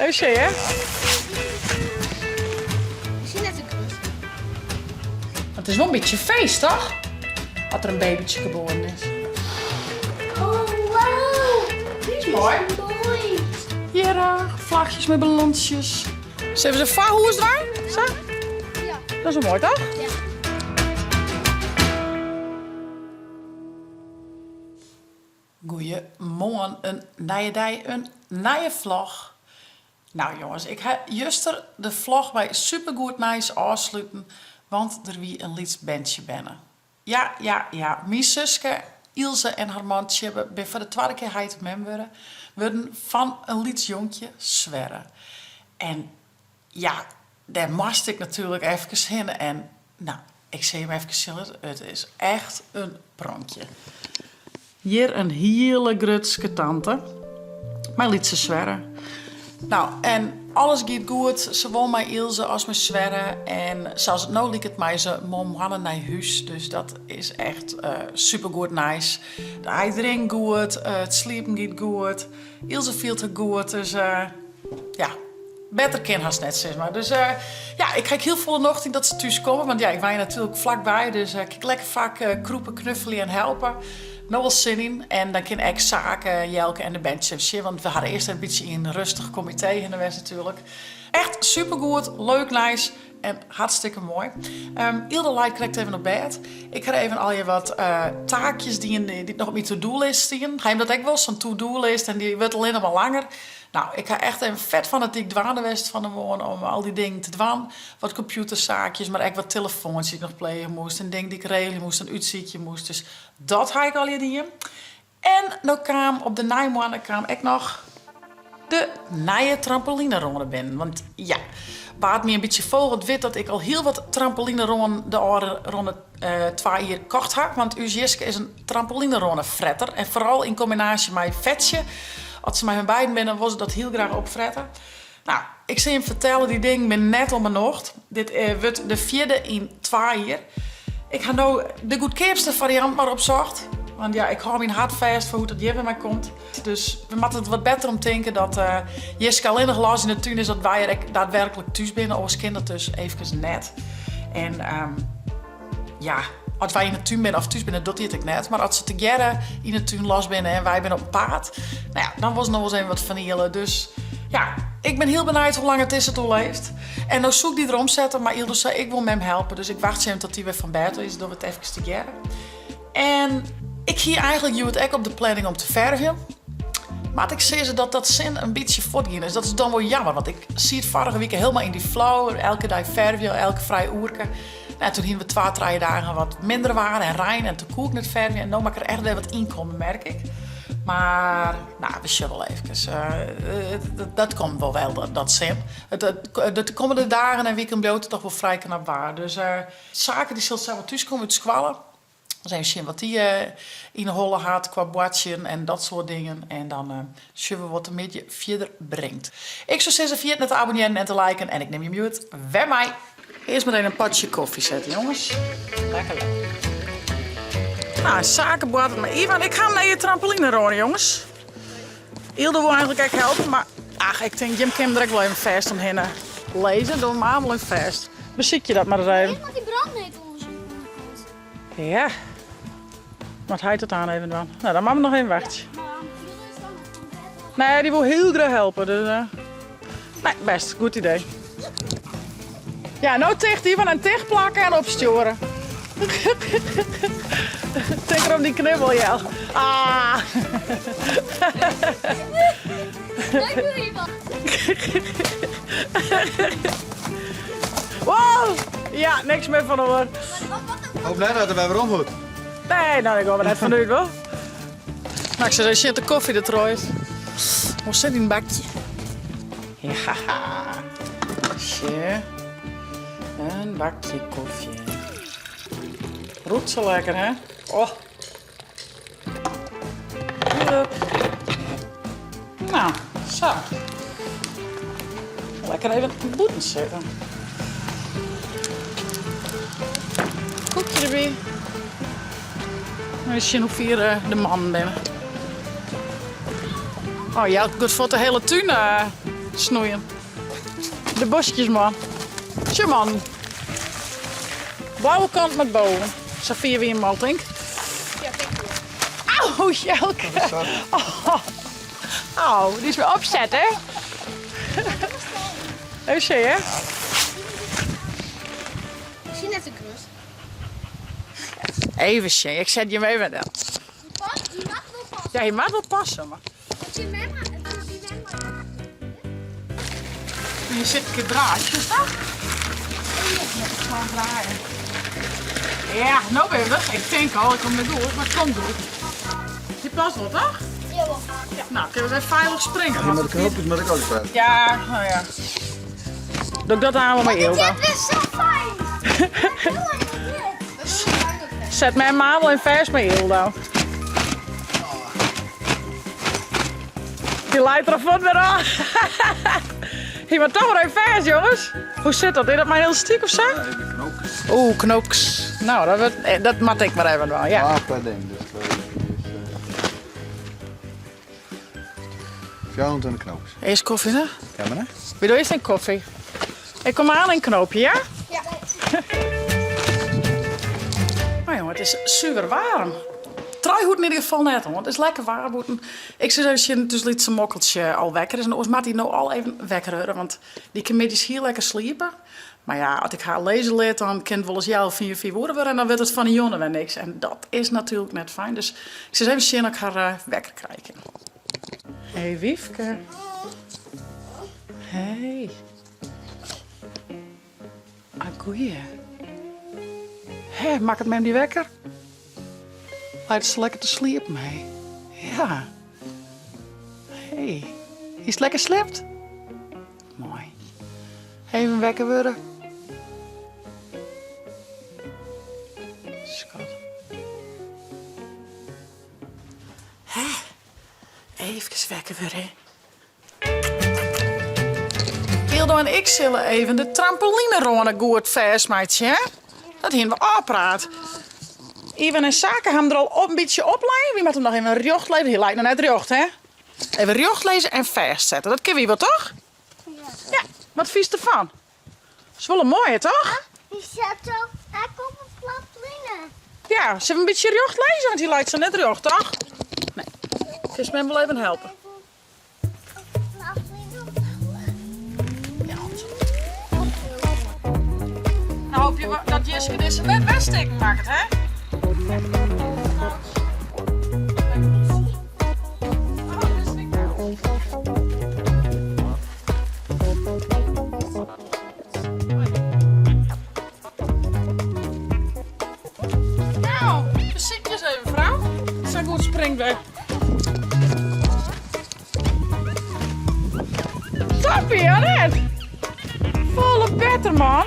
Even sjen, hear. Is net te grut. It is wol in bytsje feest, toch? As der in babytsje geboren is. Oh, wow! Die is moai. Moai. Hjir, vlagjes mei ballontsjes. Sille we se foar hûs dwaan? Sa? Ja. Dat is wol moai, toch? Ja. Goeiemoarn, in nije dei, in nije vlog. Nou jonges, ik ha juster de vlog mei supergoed nijs ôfsluten, want der wie in lyts berntsje berne. Ja, ja, ja, myn suske Ilse en har man Tjibbe bin foar de twadde kear heit en mem wurde, wurden fan in lyts jonkje, Sverre. En ja, dêr moast ik natuerlik efkes hinne en nou, ik sil jim efkes sjen litte, it is echt in pronkje. Hjir in hiele grutske tante mei lytse Sverre. Nou, en alles giet goed, sawol mei Ilse as mei Sverre. En sa as it no liket meie se moarn nei hús, dus dat is echt supergoed nijs. Hy drinkt goed, it sliepen giet goed, Ilse fielt har goed, dus ja, better kin hast net sis mar. Dus ja, ik ha ek hiel folle nocht yn dat se thús komme, want ja, ik wenje natuerlik flakby, dus kin ik lekker faak krûpe, knuffelje en helpe. No al sin yn. En dan kin ek Sake, Jelke en de berntsjes even sjen, want we hawwe earst even in bytsje yn rêstich komitee hinne west natuerlik. Echt supergoed, leuk nijs en hartstikke moai. Ylde leit krekt even op bêd. Ik ha even allegear wat taakjes dien dy't noch op myn to-do-list stienen. Ha jim dat ek wol, sa'n to-do-list en dy wurdt allinnich mar langer. Nou, ik ha echt even fet fanatyk dwaande west fan 'e moarn om al dy dingen te dwaan. Wat kompjûtersaakjes, mar ek wat telefoantsjes dy't ik noch plege moast en dingen dy't ik regelje moast en útsykje moast. Dus dat ha ik allegear dien. En no kaam op de nijmoanne kaam ek noch de nije trampolinerâne binnen. Want ja, wa't my in bytsje folget wit dat ik al hiel wat trampolinerânen de ôfrûne twa jier kocht ha. Want ús Jiske is in trampolinerâne-fretter. En foaral yn kombinaasje mei Fetsje. As se mei hun beiden binne, wol se dat hiel graach opfrette. Nou, ik sil jim fertelle, dy dingen binne net om 'e nocht. Dit wurdt de fjirde yn twa jier. Ik ha no de goedkeapste fariant mar opsocht. Want ja, ik hâld myn hart fêst foar hoe't it hjir wer mei komt. Dus we moatte der wat better om tinke dat Jiske allinnich los yn de tún is, dat wy er ek daadwerklik thús binne. Oars kin dat dus eefkes net. En ja, as wy yn de tún binne of thús binne, docht hy it ek net. Mar as se tegearre yn de tún los binne en wy binne op 'en paad, nou ja, dan wol se noch wolris even wat ferniele. Dus ja, ik bin hiel benijd hoe lang it is it oerleeft. En no soe ik dy derom sette, mar Ylde sei ik wol mem helpe. Dus ik wachtsje even tot dy wer fan bêd is, dogge we it efkes tegearre. En ik hie eigentlik hjoed ek op de planning om te fervjen. Moat ik sizze dat dat sin in bytsje fuortgien is. Dat is dan wol jammer, want ik siet foarige wike hielendal yn dy flow. Elke dei fervje, elke frij oerke. Nou, toen hiene we twa, trije dagen wat minder waar en rein en toen koe ik net fervje. En no moat ik der echt wer wat ynkomme, merk ik. Mar, nou, we sjogge wol efkes. Dat komt wol wel, dat sin. De kommende dagen en wiken bliuwt it toch wol frij knap waar. Dus Sake dy sil sa wol thúskomme út skoalle. Ris even sjen wat dy yn 'e holle hat kwa boartsjen en dat soart dingen. En dan sjogge we wat de middei fierder bringt. Ik soe sizze, ferjit net te abonnearjen en te liken. En ik nim jim hjoed wer mei. Earst mar even in potsje kofje sette, jonges. Lekker, lekker. Nou, Sake boartet mei Ivan. Ik ha in nije trampolinerâne, jonges. Ylde wol eigentlik ek helpe, mar ach, ik tink jim kinne der ek wol even fêst omhinne lizze. Doch mar wol even fêst. Besykje dat mar ris even. Mar dy brandnetel oan de kant. Ja. Moat heit dat aan even dwaan. Nou, dan moatte we noch even wachtsje. Nee, dy wol hiel graach helpe. Dus, uh... Nee, best. Goed idee. Ja, no ticht Ivan en ticht plakke en opstjoere. Tink der om dyn knibbel, Jel. Ah. Wow! Ja, niks mear fan oar. Hoop net dat er wer werom moet. Nee, nou, dêr gean we net fanút, wol. Nou, ik sil even sjen de kofje der troch is. Hoe sit yn bakje? Ja, sje. In bakje kofje. Rûkt sa lekker, hè? Oh. Hup. Nou, sa. Lekker even bûten sitte. Koekje derby. Even sjen hoe fier eh, de mannen binne. Oh, Jelke giet fuort de hiele tún. Eh. Snoeien. De boskjes man. Sjoch man. Blauwe kant moat boven. Sa fier wie him al tink. Ja, tink ik wol. Au, Jelke. Au, dy is wer opset hè. Even sjen hè. Ik zie net te grut. Even sjen, ik set jim even del. Die mag wol passe. Ja, hy moat wol passe, mar. Hier zit een keer draaien, is dat? Gewoon draaien. Ja, no ben je Ik denk al, ik kom net goed, maar het komt goed. Die past wel, toch? Ja. Ja, nou, kunnen we even veilig springen. Hier met de knoopjes moet ik ook praten. Ja, nou ja. Doe ik dat aan met Ilda. Dit is zo fijn. Zet mijn mabel in vers met Ilda. Die leidt er voort weer aan. Hier maar toch weer even vers, jongens. Hoe zit dat? Is dat mijn elastiek of zo? Ja, even knoopjes. Oeh, knoopjes. Nou, dat, wordt, eh, dat mat ik maar even wel, ja. Ah, per ding. Dus dat is, eh, 24 knoopjes. Eerst koffie, hè? Ja, maar hè? Wie doet eerst een koffie? Ik kom aan een knoopje, ja? Ja. Nou jongen, het is super warm. Trui in ieder geval net, want het is lekker warm. boeten. Ik zit even dus liet zijn mokkeltje al wekker is. En oors moet hij nou al even wekker worden, want die kan middags hier lekker sliepen. Maar ja, als ik haar lezen leer, dan kan het wel eens jou 4, 4 woorden worden en dan wordt het van die jongen weer niks. En dat is natuurlijk net fijn. Dus ik zit even zien dat ik haar eh, wekker krijg. Hey Wiefke. Hey. Ah, goeie. Hé, maak het met die wekker? Laat ze lekker te sliepen, hé. Ja. Hey. Is het lekker slipt? Mooi. Even wekker worden. Schat. Hè? Even wekker worden. Hildo en ik zullen even de trampoline goed vastmaatje, hè? Dat hebben we afpraat. Ivan en Zaken hebben er al op een beetje opleiden. Wie moet hem nog even recht lezen? Hier lijkt nog net recht, hè? Even recht lezen en vastzetten. Dat kunnen we wel, toch? Ja. Ja, wat vies ervan? Dat is wel een mooie, toch? Die zat ook echt op een trampoline. Ja, ze een beetje recht lezen, want die lijkt zo net recht, toch? Nee. Kun je me wel even helpen? Ja, goed. Nou hoop je dat Jiske deze net wegsteken maakt, hè? Oh, dit is niet nou. Nou, zit je eens even, vrouw. Zo goed springt weg. Toppie, Annette! Volle beter, man.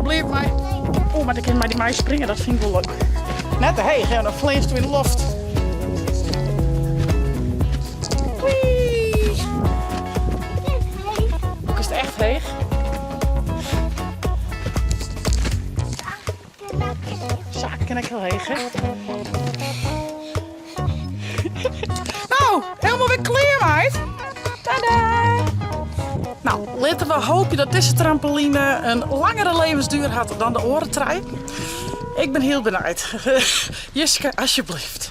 Blijf mij. Oeh, maar dan kan maar die mij springen, dat vind ik wel leuk. Net te heeg, hè, dan vleest u in de loft. Wee. Ook is het echt heeg. Zaken ken ik heel heeg, hè? nou, helemaal weer clear, meid. Tada! Nou, laten we hopen dat deze trampoline een langere levensduur had dan de orentrui. Ik ben heel benieuwd. Jiske, alsjeblieft.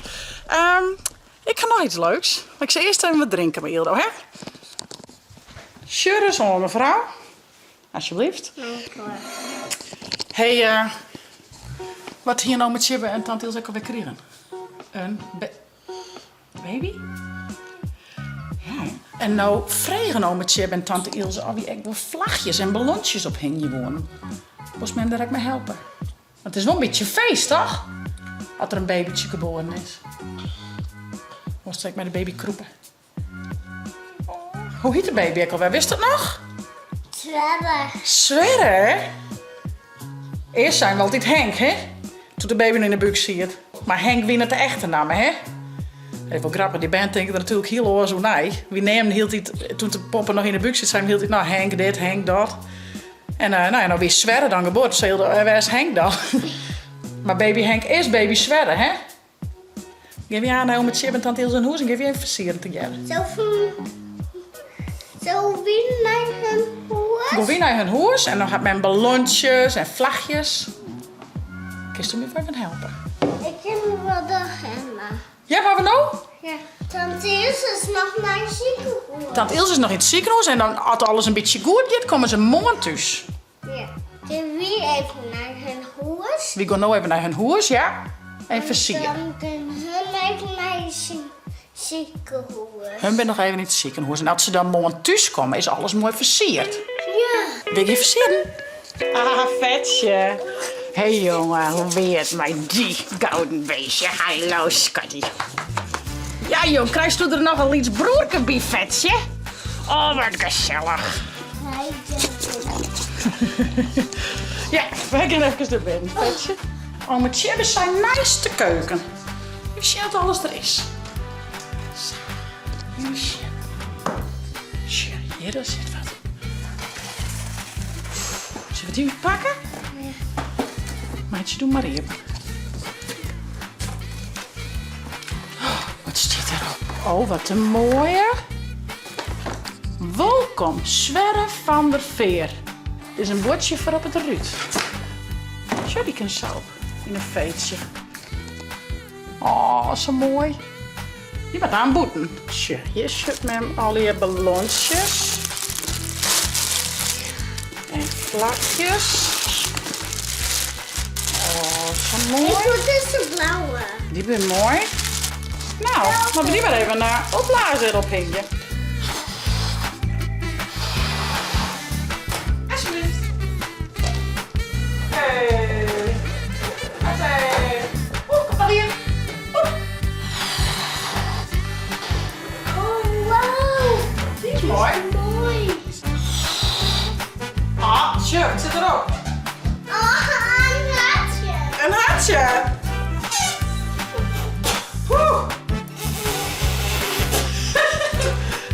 Um, ik ga nog iets leuks. Maar ik zal eerst even wat drinken met Ildo, hè? Sjurris om, mevrouw. Alsjeblieft. Hey, uh, wat hier nou met Chibbe en tante Ilse ook alweer krijgen? Een baby? Ja. En nou vregen nou met Chib en tante Ilse al wie ik wel vlagjes en ballonnetjes op hing je wonen. Moest men direct mee helpen? Want het is wel een beetje feest, toch? Als er een babytje geboren is. Moest ik met de baby kroepen. Hoe heet de baby ook alweer? Wist dat nog? Sverre. Sverre? Eerst zijn we altijd Henk, hè? Toen de baby in de buik ziet. Maar Henk wie het de echte naam, hè? Even wel grappig, die band denkt er natuurlijk heel oor zo nee. Wie nemen hield die, toen de poppen nog in de buik zit, zijn hield hij nou Henk dit, Henk dat. En uh, nou ja, nou wie Sverre dan geboren, ze uh, waar is Henk dan? maar baby Henk is baby Sverre, hè? Geef je aan nou met Chip en tante Ilse en Hoes en geef je even versieren te jaren. Zoveel. Zo wie nei hun hûs? Go wy nei hun hûs en dan hat men ballontsjes en flachjes. Kinst do my even helpe? Ik kin wol de henne. Ja, waar we no? Ja. Tante Ilse is noch nei it sikehûs. Tante Ilse is noch yn it sikehûs en dan as alles in bytsje goed giet, komme se moarn thús. Ja. Kin wy even nei hun hûs? Wy gean no even nei hun hûs, ja. Even fersiere. Dan kin hun even nei it sikehûs. Hun binne noch even yn it sikehûs en as se dan moarn thús komme, is alles moai fersierd. Ja. Wy gean fersieren. Ah, Fetsje. Hé jonge, hoe wie it mei dy gouden beestje? Hallo skatty. Ja jong, krijst der noch in lyts broerke by, Fetsje? Oh, wat gesellich. Ja, wy gean efkes nei binnen, Fetsje. Ome Tjibbe syn nijste keuken. Even sjen wat alles der is. Sa, even sjen. Sjoch, hjir sit wat. Sille we dy útpakke? Ja. Meitsje doe mar iepen. Oh, wat stiet derop? Oh, wat in moaie. Wolkom, Swerre van der Veer. Dit is in buordsje foar op it rút. Sjoch, dy kin sa op yn in feetsje. Oh, sa moai. Dy moat aan bûten. Sjoch, hjir sit mem allegear ballontsjes. En flakjes. Oh, sa moai. Ik wil dizze blauwe. Dy binne moai. Nou, moatte we dy mar even opblaze en ophingje. Alsjeblieft. Hey. Hey. Oeh, kom maar hier. Oeh. Oh, wow. Die is mooi. Mooi. Ah, sjoch, wat sit derop? Oh, in hartsje. In hartsje. Oeh.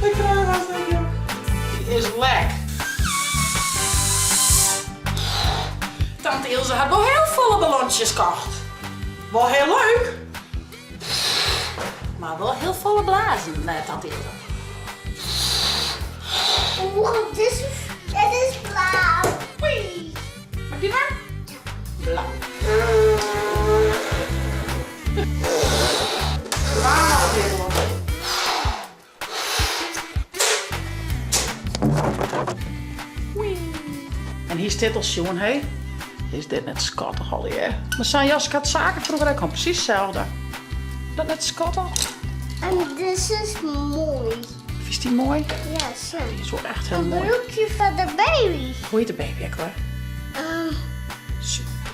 Ik krijg het niet, joh. Die is lek. Tante Ilse hat wol hiel folle ballontsjes kocht. Wol hiel leuk. Mar wol hiel folle blazen, tante Ilse. Oeh, dit is, dit is blau. Oei. Mag ik die maar? Blau. Wauw, En hier stiet al sjoen, hé. Is dit net skattich allegear? Mar sa'n jaske hat Sake froeger ek al, presys itselde. Dat net skattich? En dit is moai. Fynst dy moai? Ja, zo. Die is wol echt hiel Een moai. broekje foar de baby. Hoe hjit de baby ek wer?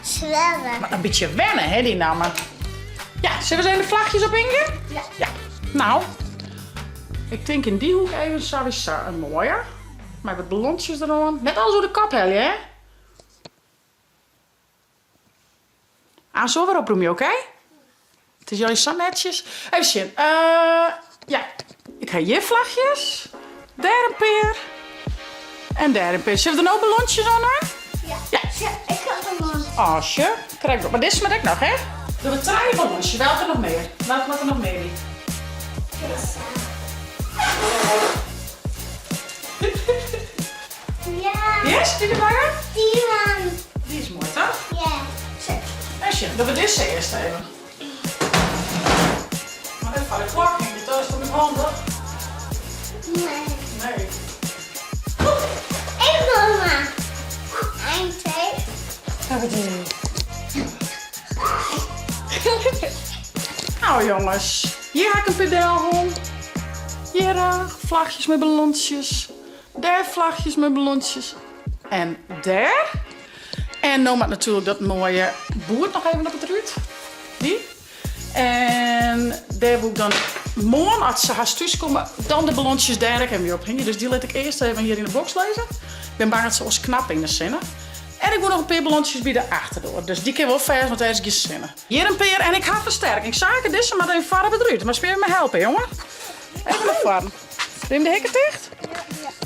Swerre. Mar in bytsje wenne, hè, dy namme. Ja, sille we ris even de flachjes ophingje? Ja. Ja. Nou, ik tink yn dy hoek even sawiesa in moaie. Mei wat ballontsjes deroan. Net alles oer de kop helje, hè? Aanst wol wer oprûmje, oké? It is jullie sa netsjes. Even sjen. Ja, ik ha hjir flachjes. Dêr in pear. En dêr in pear. Sille we der no ballontsjes oan dwaan? Ja. Ja. Ja, ik ha in ballon. Oh, sjoch. Krekt op. Mar dizze moat ek noch, hè? Dogge we trije ballontsjes. Welke noch mear? Welke moat der noch mear by? Dizze. Ja. Yes, dy derby? Dy man. Dy is moai, toch? Ja. Even sjen, dogge we dizze earst even. Mar even foar de klok hingje, dat is toch net handich? Nee. Nee. Ik wil maar. 1, 2. Nou jongens, hjir ha ik in pear delhongen. Hjir vlagjes mei ballontsjes. Dêr vlagjes mei ballontsjes. En dêr. En no moat natuerlik dat moaie boerd noch even op it rút. Dy. En dêr woe ik dan moarn, as se hast thús komme, dan de ballontsjes dêr ek even op hingje. Dus dy lit ik earst even hjir yn de boks lizze. Ik bin bang dat se oars knappe yn de sinne. En ik woe noch in pear ballontsjes by de achterdoar. Dus dy kin wol fêst, want dêr is gjin sinne. Hjir in pear en ik ha fersterking. Sake, dizze moat even foar op it rút. Moatst my even helpe, jonge? Even nei foaren. Rim de hikke ticht?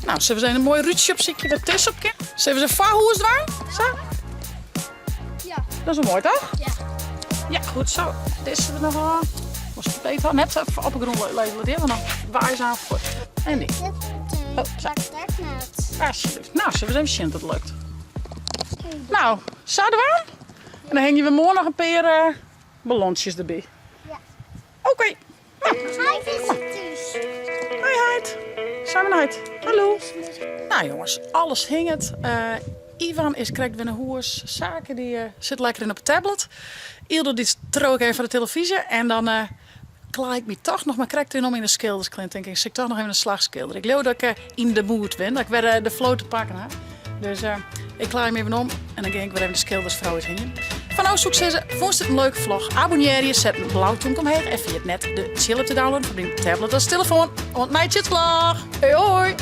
Nou, sille we ris even in moai rútsje opsykje wêr't dizze op kin? Sille we se foarhûs dwaan? Sa? Ja. Dat is wol moai, toch? Ja. Ja, goed zo. Dizze der noch oan. Moatst it beet hâlde. Net op 'e grûn lizze, want dan waaie se aan fuort. En dy. Oh, sa. Lukt ek net. Alsjeblieft. Nou, sille we ris even sjen oft it lukt. Nou, sa dwaan. En dan hingje we moarn noch in pear eh, ballontsjes derby. Ja. Oké. Nou, Heit is thús. Hoi heit. Simon heit. Hallo. Nou jongens, alles hinget. Eh, Ivan is krekt wer nei hûs. Sake dy eh, sit lekker yn op de tablet. Yldo dy trow ik even foar de telefyzje. En dan eh, klaai ik my toch noch mar krekt yn om yn de skildersklean. Tink ik, sil ik toch noch even in slach skilderje. Ik leau dat ik yn de mood bin, dat ik wer de flow te pakken ha. Dus ik klaai my even om en dan gean ik wer even de skildersfrou úthingjen. Foar no soe ik sizze, fûnst it in leuke vlog? Abonnearje, set in blau tomke omheech en ferjit net de tsjil app te downloaden foar dyn tablet as telefoan. Oant neitsje vlog! Hoi hoi!